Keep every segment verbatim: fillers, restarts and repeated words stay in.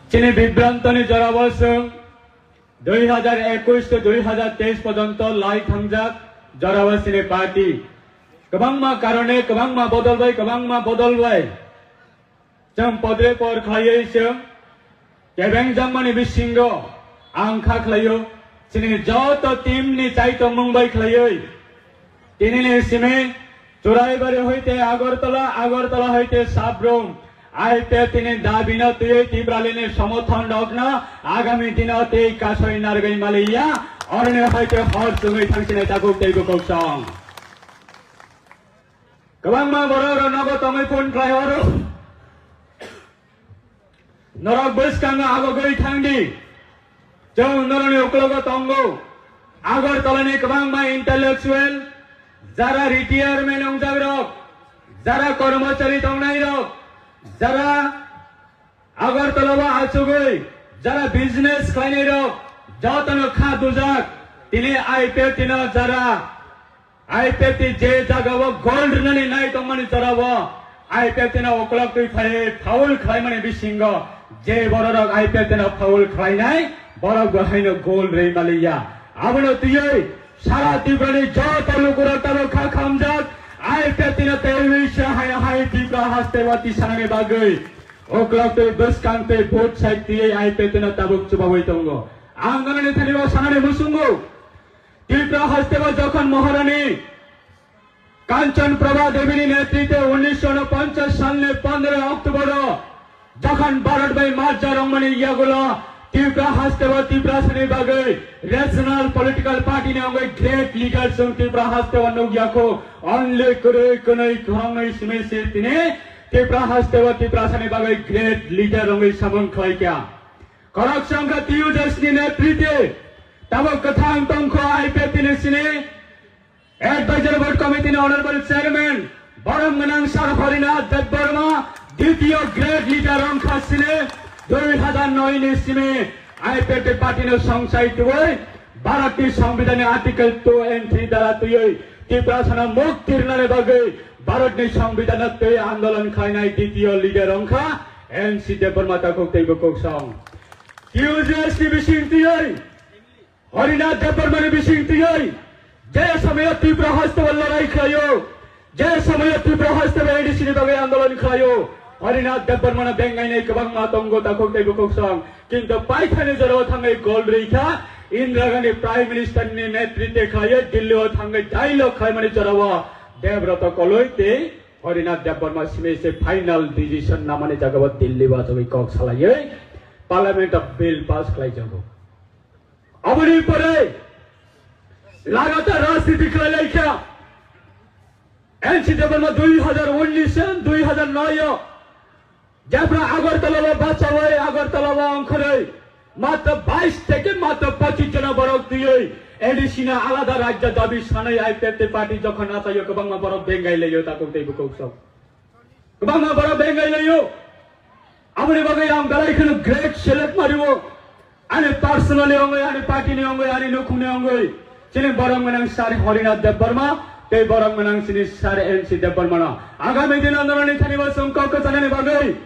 Chini bibrantoni jorao chwng dui hazar ekush to dui hazar teis porjonto lai thangjak jorao chini party. Kwbangma karone, kwbangma bodol bai, kwbangma bodol bai. Chwng podre por khlaiwi chwng kebeng jakmani bisingo ang kha khlaio, chini joto team ni chaitongmung bai khlaiwi. Tinini simi Churaibari hoite Agartala, Agartala hoite Sabrum, I P F T ni dabino twiwi Tipralini somorthon rokno agami dino tei kasoi narwgwi maliya, oroni hoite hor chwngwi thangsinai tabuk tei bukhuk song. Kwbangma borok rok nogo tongwi phone khlai horo. Norok bwskango abogwi thangdi. Chwng norokni uklogo tongo. Agartalani kwbangma intellectual, jara retirement wngjak rok, jara kormochari tongnai rok, jara Agartala o achugwi jara business khlainai rok jotono kha dujak. Tini I P F T no jara I P F T je jagao gold rwnani nai tongmani jorao I P F T no uklok twi phaiwi foul khlaimani bisingo je bororok I P F T no foul khlainai borok bo haino gold rwi maliya. Abono twiwi sara Tiprani joto lukurok tabuk kha khamjak I P F T no teiwi se hai hai Tipra haste wati sanani bagwi uklok twi bwskang twi vote side twiwi I P F T no tabuk chubawi tongo. Ang ganani thani o sanani musungo. Tripura hasteo jokhon Maharani Kanchan Prabha Devi ni netritwe unisho unoponchas salni pondro October o jokhon Bharat bai marja rwngmani yagulo Tripura hasteo Tiprasani bagwi regional political party ni wngwi great leader chwng Tripura hasteo nukya kho. Only kwrwi kwnwi khoroknwi simi se tini Tripura hasteo Tiprasani bagwi great leader wngwi samung khlaikha. Khoroksa wngkha T U J S ni netritwe tabuk kwthang tongkho I P F T ni sini Advisory Board Committee ni Honorable Chairman borom gwnang Sir Harinath Debbarma, ditiyo great leader wngkha sini dui hazar noi ni simi I P F T party no songchai twiwi Bharat ni Songbidan ni Article two and three dara twiwi Tiprasano mukti rwnani bagwi Bharat ni Songbidan no twi andolon khlainai ditiyo leader wngkha N C Debbarma takhuk tei bukhuk song. T U J S ni bising twiwi, Harinath Debbarma ni bising twiwi, je somoyo Tripura hasteo lorai khlaio, je somoyo Tripura hasteo A D C ni bagwi andolon khlaio, Harinath Debbarma no bengainai kwbangma tongo takhuk tei bukhuk song. Kintu paithani jorao thangwi gol rwikha, Indira Gandhi Prime Minister ni netritwe khlaiwi Delhi o thangwi dialogue khlaimani jorao Debroto Koloi tei Harinath Debbarma simi se final decision namani jagao Delhi o achugwi kok salaiwi Parliament o bill pass khlaijago. Aboni pore lagatar rajniti khlai laikha. N C Debbarma dui hazar unnish dui hazar noi o jepra Agartala o bachawai Agartala o ongkhorwi matro bais theke matro pochis jona borok twiwi A D C no alada rajya dabi sanai I P F T party jokhon achaio kwbangma borok bengai laio takhuk tei bukhuk song. Kwbangma borok bengai laio. Aboni bagwi ang belai kheno great salute mario. Ani personally ongwi, ani party ni ongwi, ani nukhung ni ongwi. Chini borom gwnang Sir Harinath Debbarma, tei borom gwnang chini Sir N C Debbarma no. Agami dino noroni thani bo chwng kok kwchanani bagwi.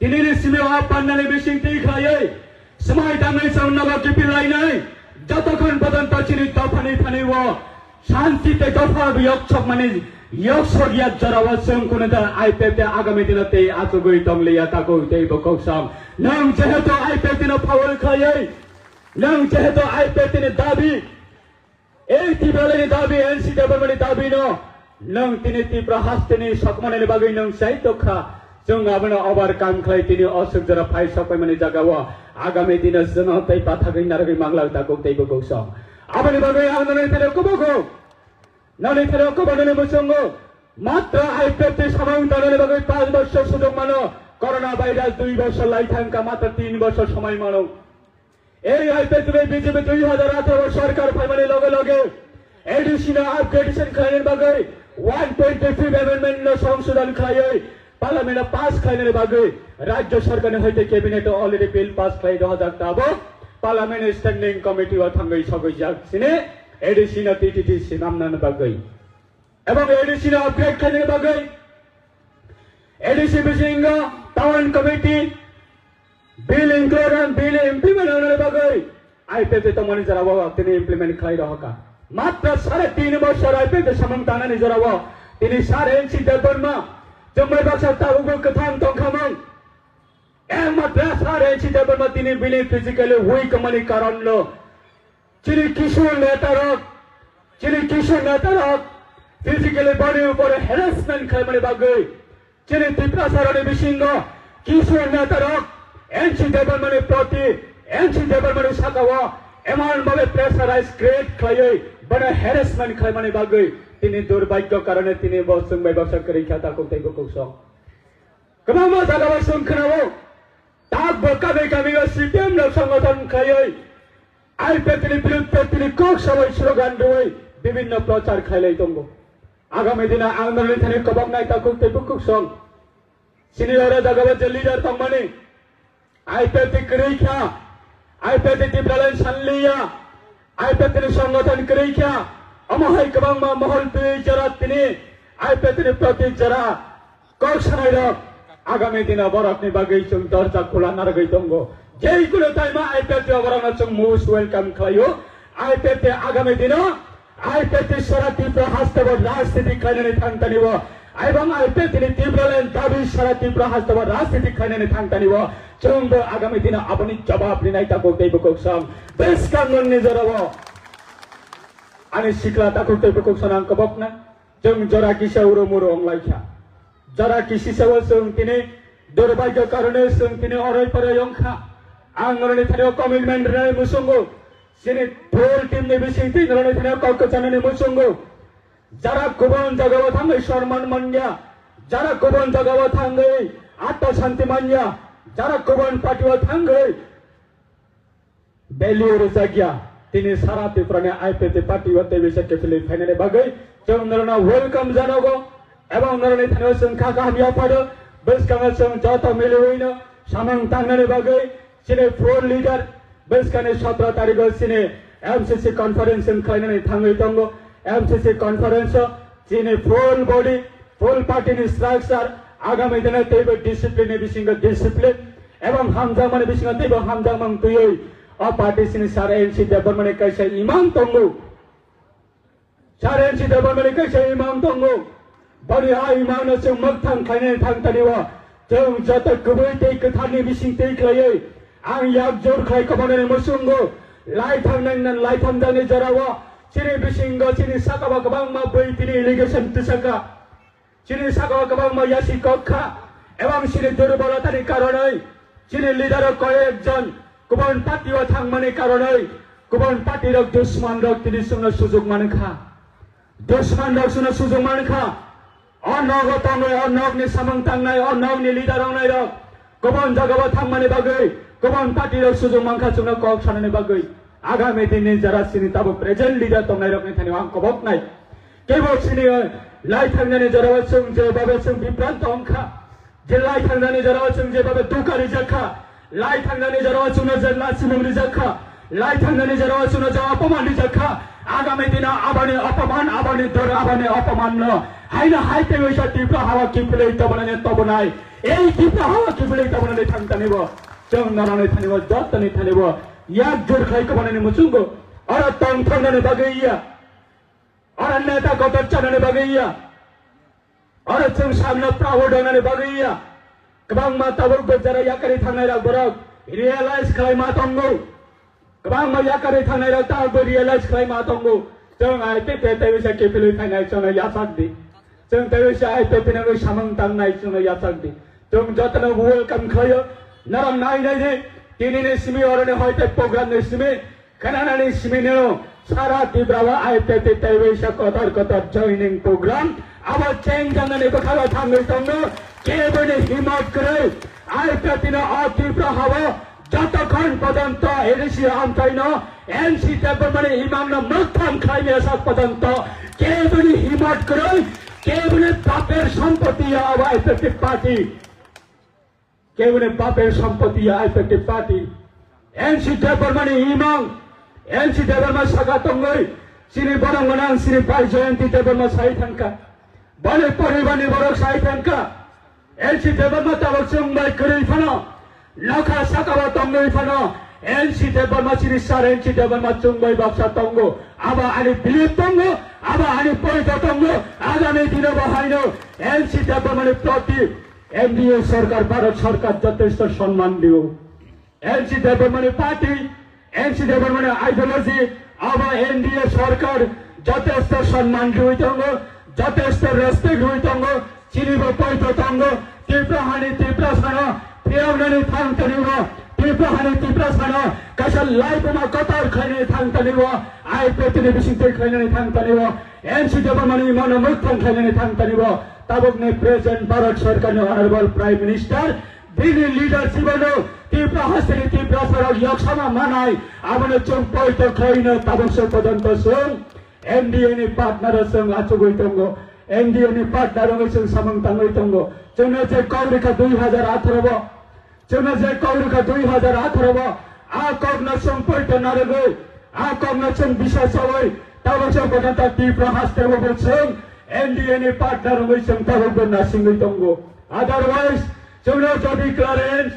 Tinini simi o pandani bising twi khlaiwi. Swmai tangwi chwng nogo kiphil lainai. Jotokhon pojonto chini dophani thani o Shanti tei dopha yoksokmani yoksok yak jorao chwng kunu da I P F T agami dino tei achugwi tongliya takhuk tei bukhuk song. Nwng jehetu I P F T no foul khlaiwi, nwng jehetu I P F T ni dabi, ei Tipralani dabi, N C Debbarmani dabi no nwng tini Tripura hasteni sokmanani bagwi nwng chai tokha. Chwng abono overcome khlai tini o swk jora phai sokpaimani jagao agami dino chwngno tei pathagwi narwgwi manglak takhuk tei bukhuk song. Aboni bagwi ang nini thani kubugo, nini thani kubugo nini muchungo matra I P F T samung tanani bagwi panch bochor sujok mano. Corona virus dui bochor lai thangkha, matra tin bochor somoi mano. Ei I P F T bai B J P dui hazar atharo sorkar phaimani loge loge A D C no upgradation khlainani bagwi one twenty fifth amendment no songsodhon khlaiwi Parliament o pass khlainani bagwi Rajya Sarkar ni hoite Cabinet o already bill pass khlai rwjak, tabuk Parliament Standing Committee o thangwi sogwijak sini A D C no T T D C namnani bagwi ebong A D C no upgrade khlainani bagwi A D C bisingo Town Committee, Bill include and bill implement wngna bagwi I P F T tongmani jora o tini implement khlai rohorkha. Matra sare tin bosor I P F T samung tangnani jora o tini sar N C Debbarma chwngbai baksa tabukbo kwthang tongkhamung. Ekmatra sar N C Debbarma tini bini physically weak wngmani karonno chini Kishore netarok, chini Kishore netarok physically boni upore harassment khlaimani bagwi chini Tiprasarokni bisingo Kishore netarok N C Debbarmani proti, N C Debbarmani sakao emon bhabe pressurize create khlaiwi bono harassment khlaimani bagwi tini durbhagyo karone tini bo chwngbai baksa kwrwi kha takhuk tei bukhuk song. Kwbangma jagao chwng khwnao, tak bo kami kamio C P M rok songothan khlaiwi I P F T ni biruddhe tini kok sabai slogan rwui bibinno prochar khlailai tongo. Agami dino ang norokni thani koboknai takhuk tei bukhuk song. Chini oro jagao je leader tongmani, I P F T kwrwi kha, I P F T Tipraland sanliya, I P F T ni songothan kwrwi kha, omo hai kwbangma mohol twi jora tini I P F T ni proti jora kok sanai rok agami dino borokni bagwi chwng dorja khula narwgwi tongo. Jei kulo taima I P F T o borokno chwng most welcome khlaio. I P F T agami dino I P F T sara Tripura hasteo rajniti khlainani thangtani o, ebong I P F T ni Tipraland dabi sara Tripura hasteo rajniti khlainani thangtani o, chwngbo agami dino aboni jawab rinai takhuk tei bukhuk song. Bwskang nwngni jorao ani sikla takhuk tei bukhuk song ang kobokna, chwng jora kisa uro muro wnglaikha. Jora kisisa o chwng tini durbhagyo karone chwng tini oroi poroi wngkha. Ang norokni thani o commitment rinai muchungo, chini full team ni bisingtwi norokni thani o kok kwchanani muchungo. Jara kubun jagao thangwi sorman manya, jara kubun jagao thangwi atta santi manya, jara kubun party o thangwi value rwjakya, tini sara Tripura ni I P F T party o tei bisa kiphilwi phainani bagwi chwng norokno welcome janogo, ebong norokni thani o chwng kha kaham yapharo, bwskango chwng joto miliwino samung tangnani bagwi chini four leader bwskangni sotro tarikh o chini M C C conference chwng khlainani thangwi tongo. M C C conference o chini full body, full party ni structure agami dino teibo discipline ni bisingo discipline ebong hamjakmani bisingo teibo hamjakmani twiwi o party chini sir N C Debbarmani kaisa imang tongo. Sir N C Debbarmani kaisa imang tongo. Boni a imangno chwng mwkthang khlainani thangtani o chwng joto kwbwi tei kwtharni bising twi khlaiwi ang yak jor khlai kobornani muchungo lai thangnani lai thangjani jorao chini bisingo chini sakao kwbangma bui tini allegation tisaka. Chini sakao kwbangma yasi kok kha, ebong chini durbolotani karonwi chini leader rok koyek jon kubun party o thangmani karonwi kubun party rok dusman rok tini chwngno sujuk mankha. Dusman rok chwngno sujuk mankha. O nogo tongwi, o nogni samung tangnai, o nogni leader wngnai rok kubun jagao thangmani bagwi, kubun party rok sujuk mankha chwngno kok sanani bagwi. Agami dinni jara chini tabuk present leader tongnai rokni thani ang koboknai. Kebo chini lai thangnani jorao chwng je babe chwng bibranto wngkha, je lai thangnani jorao chwng je babe duka rijak kha, lai thangnani jorao chwngno je lachimung rijak kha, lai thangnani jorao chwngno je apaman rijak kha, agami dino aboni apaman, aboni dur, aboni apamanno haino hai tei waisa Tripura hao kiphilwi tobonani tobonai, ei Tripura hao kiphilwi tobonani thangtanibo chwng norokni thanibo jotoni thanibo yak jur khai kobanani muchungo oro tong thangnani bagwi ya. Oro neta kotor chanani bagwi ya. Oro chwng samno proud wngnani bagwi ya. Kwbangma tabuk bo jara yakari thangnai rok borok realize khlai ma tongo. Kwbangma yakari thangnai rok tabuk bo realize khlai ma tongo. Chwng I P F T tei bisa kiphilwi phainai chwngno yachak di. Chwng tei bisa I P F T nangwi samung tangnai chwngno yachak di. Chwng jotono welcome khlaio. Norok nai nai di. Tini ni simi oro ni hoi tei program ni simi. Khananani simino sara Tripura o I P F T tei waisa kotor kotor joining program abo chengjaknani bwkhao thangwi tongo. Keboni himot kwrwi I P F T no o Tripura hao jotokhon pojonto A D C amchaino N C Debbarmani imangno mwkthang khlaimaya sak pojonto keboni himot kwrwi, keboni baper sompoti ya abo I P F T party. Keboni baper sompoti ya I P F T party. N C Debbarmani imang, N C Debbarma saka tongwi, chini borok gwnang, chini bai Jayanti Debbarma sai thangkha. Boni poribarni borok sai thangkha. N C Debbarma tabuk chwng bai kwrwi phano, Nokha sakao tongwi phano N C Debbarma chini sir N C Debbarma chwngbai baksa tongo. Abo ani belief tongo, abo ani poito tongo. Agami dino bo haino N C Debbarmani proti N D A sorkar, Bharat sorkar jotesto sonman dio. N C Debbarmani party, N C Debbarmani ideology, abo N D A sorkar jotesto sonman riwi tongo, jotesto respect riwi tongo, chini bo poito tongo, Tripura hani Tripura sano phiyoknani thang tonibo, Tripura hani Tripura sano kaisa laibuma kotor khlainani thang tonibo, I P F T ni bisingtwi khlainani thang tonibo, N C Debbarmani imangno mwkhang khlainani thang tonibo, tabukni present Bharat sorkarni honorable Prime Minister, bini leadership ano Tripura hasteni Tripura sarok yoksama manai, abono chwng poito khlaino tabuk se porjonto chwng N D A ni partner o chwng achugwi tongo, N D A ni partner wngwi chwng samung tangwi tongo. Chwngno je kok rikha dui hajar atharo bo, chwngno je kok rikha dui hajar atharo bo, a kokno chwng poito narwgwi, a kokno chwng bisai sawi, tabuk se porjonto Tripura haste bo chwng N D A ni partner wngwi chwng tabuk bo nasingwi tongo. Otherwise, chwngno jodi clearance,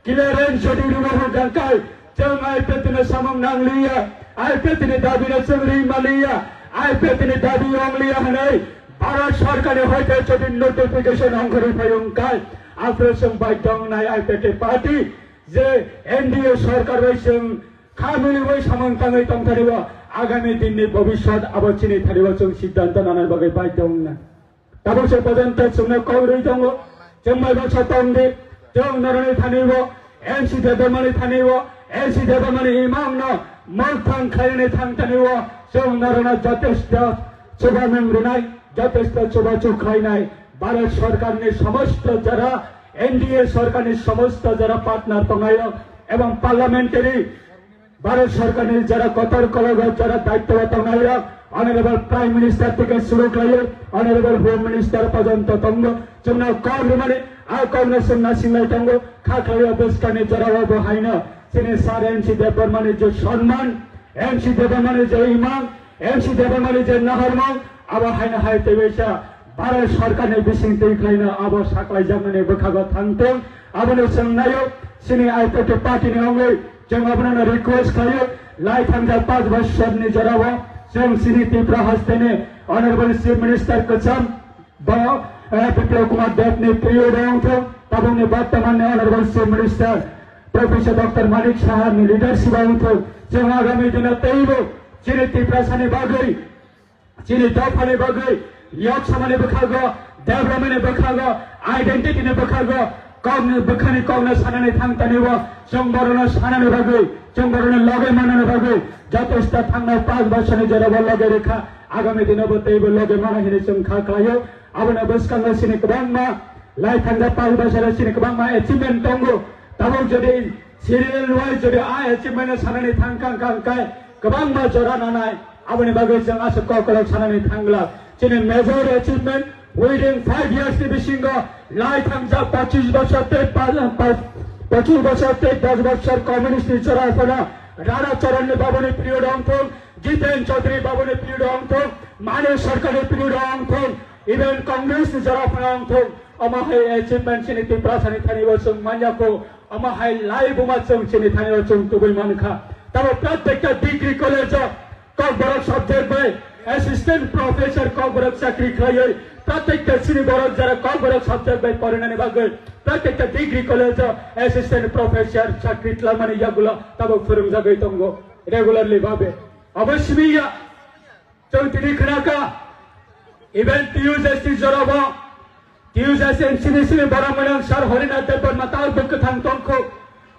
clearance jodi rwna hwn kha khe, chwng I P F T no samung nangliya, I P F T ni dabi no chwng ri maliya, I P F T ni dabi wngliya hwnwi Bharat sorkar ni hoite jodi notification ongkhorwi phai wng kha, aphuru chwng baidhyo wngnai I P F T party je N D A sorkar bai chwng kha miliwi samung tangwi tongthani bo agami din ni bobiswt abo chini thani bo chwng siddhanto nana bagwi baidhyo wngnai. Tabuk se porjonto chwngno kok rwi tongo, chwng bai baksa tong di, chwng norokni thani bo, N C Debbarmani thani bo, N C Debbarmani imangno mwkhang khlainani thang thani bo, chwng norokno jotesto chubanung rwnai, jotesto chubachu khlainai, Bharat sorkarni somosto jara, N D A sorkarni somosto jara partner tongnairok, ebong parliamentary Bharat sorkarni jara kotor kologo jara daityo tongnai rok, Honorable Prime Minister theke suru khlaiwi, Honorable Home Minister porjonto tongo. Chwngno kok rwmani, a kokno chwng nasinglai tongo. Kha khlaiwi bwskangni jorao bo haino chini sir N C Debbarmani je sonman, N C Debbarmani je imang, N C Debbarmani je naharmung, abo haino hai teibaisa Bharat sorkarni bising twi khlaino abo saklaijakmani bwkhago thangthung. Abono chwng naio, chini I P F T party ni wngwi chwng abono request khlaio, lai thangjak panch bosorni jorao chwng chini Tripura hasteni Honorable Chief Minister kwcham bo, eh, Biplab Kumar Deb ni period o wngthung, tabukni bortoman ni Honorable Chief Minister Professor Doctor Manik Saha ni leadership o wngthung, chwng agami dino teibo chini Tiprasani bagwi, chini dophani bagwi, Lok Sabhani bwkhago, development ni bwkhago, identity ni bwkhago, kokni bwkhani kokno sanani thang tanibo, chwng borokno sanani bagwi, chwng borokno loge manani bagwi, jotosta thangnai panch bosorni jorabo loge rikha, agami dinobo teibo loge mano hinwi chwng kha khlaio. Abono bwskango chini kwbangma lai thangjak panch bosoro chini kwbangma achievement tongo. Tabuk jodi serial wise jodi a achievement no sanani thang kang kang kai kwbangma jora nanai. Aboni bagwi chwng aswk kokolok sanani thangla. Chini major achievement within five years ni bisingo lai thangjak pachis bosor tei pa-, pa-, pachis bosor tei dos bosor communist ni jora phano Rana Charan ni babuni period ongthung, Jiten Chaudhary babuni period ongthung, Manik Sarkar ni period ongthung, even Congress ni jora phano ongthung. Omo hai achievement chini Tiprasani thani bo chwng manya kho. Omo hai lai buma chwng chini thani o chwng tubui man kha. Tamo pratekta degree college o Kokborok subject bai assistant professor Kokborok chakri khlaiwi, pratekta chini borok jara Kokborok subject bai porinani bagwi pratekta degree college o assistant professor chakri tlamani yagulo tabuk phwrwngjagwi tongo regularly babe. Obo simi ya. Chwng tini khna kha, even T U J S ni jorabo, T U J S M C ni simi borok mwnang Sir Harinath Debbarma tao bwk kwthang tongkho.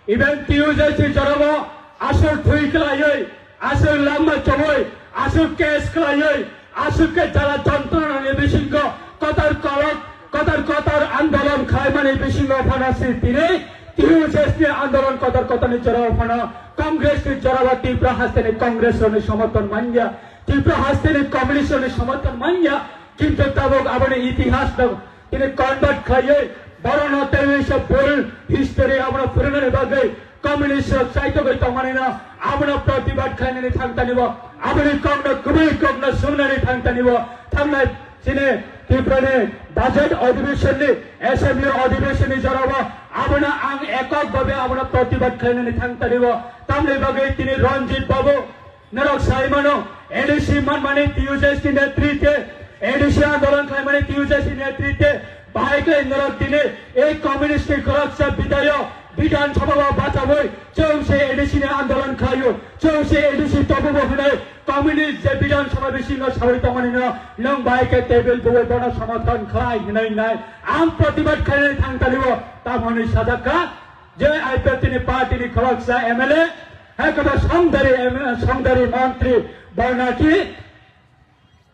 Even T U J S ni jorabo aswk thwi khlaiwi, aswk lama chobwi, aswk case khlaiwi, aswk khe jala jontronani bisingo kotor kolok, kotor kotor andolon khlaimani bisingo phano si tini T U J S ni andolon kotor kotorni jorabo phano Congress ni jorabo Tripura hasteni Congress rokni somorthon manya. Tripura hasteni communist rokni somorthon manya, kintu tabuk aboni itihas no tini convert khlaiwi, borokno teiwi se bul history abono phwrwngnani bagwi communist rok chaitogwi tongmani no abono pratibad khlainani thang tanibo, aboni kokno kwbwi kokno swngnani thang tanibo, thangnai Chini Tripura ni budget adhibeshon ni, assembly adhibeshon ni jora o abono ang ekok bhabe abono protibad khlainani thang tani o. Tamni bagwi tini Ranjit Babu, norok sai mano, A D C manmani T U J C ni netrite, A D C andolon khlaimani T U J C ni netrite, bahai khe norok tini ei communist ni khoroksa bidayok Bidhan Sabha o bachawi chwng se A D C ni andolon khlaio, chwng se A D C tobubo hwnwi communist je Bidhan Sabha bisingo sawi tongmani no nwng bahai khe table buwi bono somorthon khlai hwnwi nai ang protibad khlainani thang tani o tamoni sajak kha. Je I P F T ni party ni khoroksa M L A, hai khe bo Songdari M L A, Songdari Mantri, Barnaki,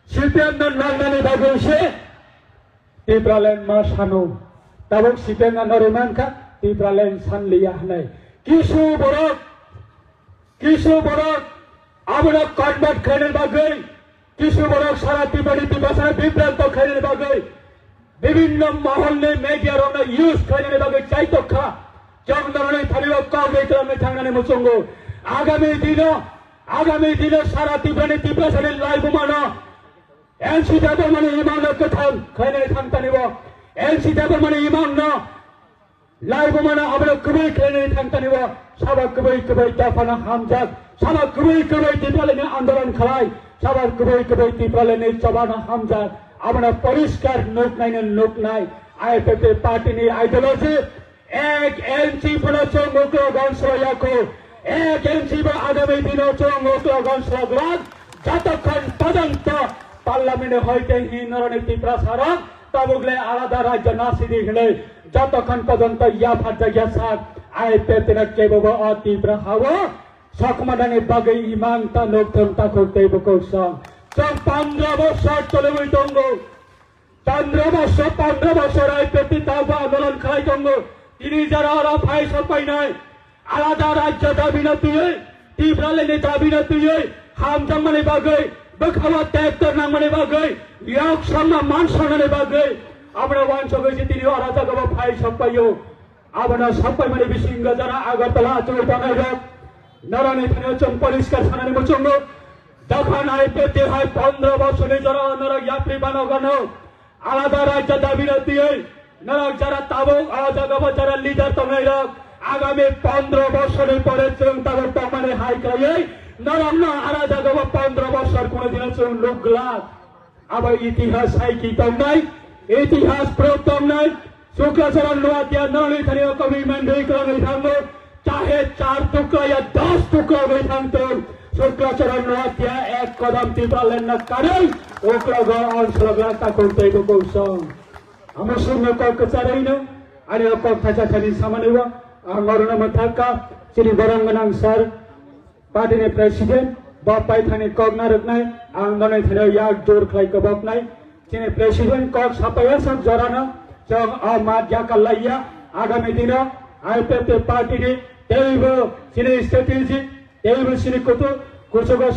C P M no nangnani bagwi se Tipraland ma sano. Tabuk C P M no norwi mankha, Tipraland sanliya hwnwi. Kisu borok, kisu borok, abono convert khlainani bagwi, kisu borok sara Tiprani Tiprasano bibranto khlainani bagwi, bibinno mohol ni media rokno use khlainani bagwi chaitok kha. Chwng norokni thani o kok bai twlamwi thangnani muchungo. Agami dino, agami dino sara Tiprani Tiprasani laibumano N C Debbarmani imangno kwthang khlainani thang tani o. N C Debbarmani imangno laibumano abono kwbwi khlainani thang tani o. Sabo kwbwi kwbwi dophano hamjak, sabo kwbwi kwbwi Tipralandni andolon khlai, sabo kwbwi kwbwi Tipralandni chobano hamjak. Abono poriskar nuknaino nuknai I P F T party ni ideology. Ek inchi bono chwng uklo gonso yako, ek inchi bo agami dino chwng uklo gonso glak, jotokhon porjonto parliament hoite hi noroni Tiprasarok tabuk le alada rajyo nasidi hinwi jotokhon porjonto yapharjakya sak I P F T no kebobo o Tipra hao sokmanani bagwi imang ta nokthong takhuk tei bukhuk song. Chwng pondro bosor choliwi tongo. Pondro bosor, pondro bosor I P F T tabuk andolon khlai tongo. Tini jora oro phai sok painai. Alada rajyo dabina twiwi, Tipralandni dabina twiwi, hamjakmani bagwi, bwkhao tektor nangmani bagwi, yok songma man songnani bagwi. Abono wansugwi se tini oro jagao phai sok paio. Abono sampaimani bisingo jora Agartala achugwi tongnairok norokni thani chwng poriskar sanani muchungo. Dophano I P F T hai pondro bosorni jora norok yapri bano gano alada rajya dabi rwtwi norok jora tabuk o jagao jora leader tongnairok agami pondro bosorni pore chwng tabuk tongmani hai khlaiwi norokno ara jagao pondro bosor kunu dino chwng nuk glak. Abo itihas saiki tongnai, itihas proof tongnai. Sukla Charan Noatia norokni thani o commitment rwi kwlangwi thango. Chahe char tukla ya dos tukla rwi thangtong. Sukla Charan Noatia ek kodam Tipraland na karwi uklogo onsolog lang takung tei bukung song. Amo sumno kok kwcharwi no ani o kok thaisa thani samani o ang orono mwthakka chini borong gwnang sir. Party ni president bo paithani kok narwknai, ang noni thani yak jor khlai koboknai. Chini president kok sapaiya sak jorano chwng o mat yakal laiya. Agami dino I P F T party ni teibo chini strategy, teibo chini kutu kuchugo